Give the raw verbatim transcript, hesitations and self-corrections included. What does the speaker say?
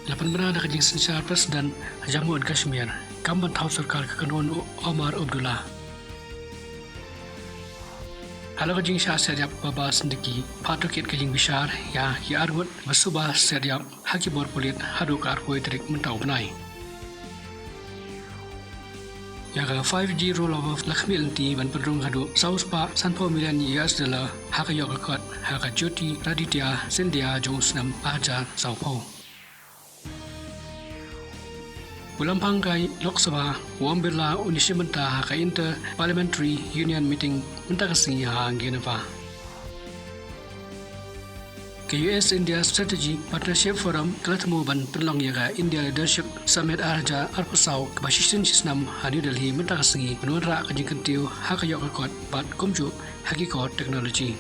La pynbna da ka jingsynshar President Jammu and Kashmir, kam ban thaw sorkar ka kynhun u Omar Abdullah. Halor ka jingshah siat ïap ba Bah Siddiqui, phah tohkit ka jingbishar ïa ki arngut ba suba siat ïap ha ki bor pulit haduh ka arphew tarik mynta u bnai. Ïa ka five G rollout la khmih lynti ban pynrung haduh saw spah sanphew million U S dollar ha ka ïoh ka kot ha ka Jyotiraditya Scindia jong u snem arhajar sawphew. U Lamphang ka Lok Sabha u Om Birla un ïashim bynta ha ka Inter Parliamentary Union Meeting mynta ka sngi ha Geneva. Ka U S India Strategy Partnership Forum ka la thmu ban pynlong ïa ka India Leadership Summit arhajar arphew saw kaba shisien shisnem ha New Delhi mynta ka sngi, ban wanrah ka jingkyntiew ha ka ïoh ka kot bad kumjuh ha ki kor technology.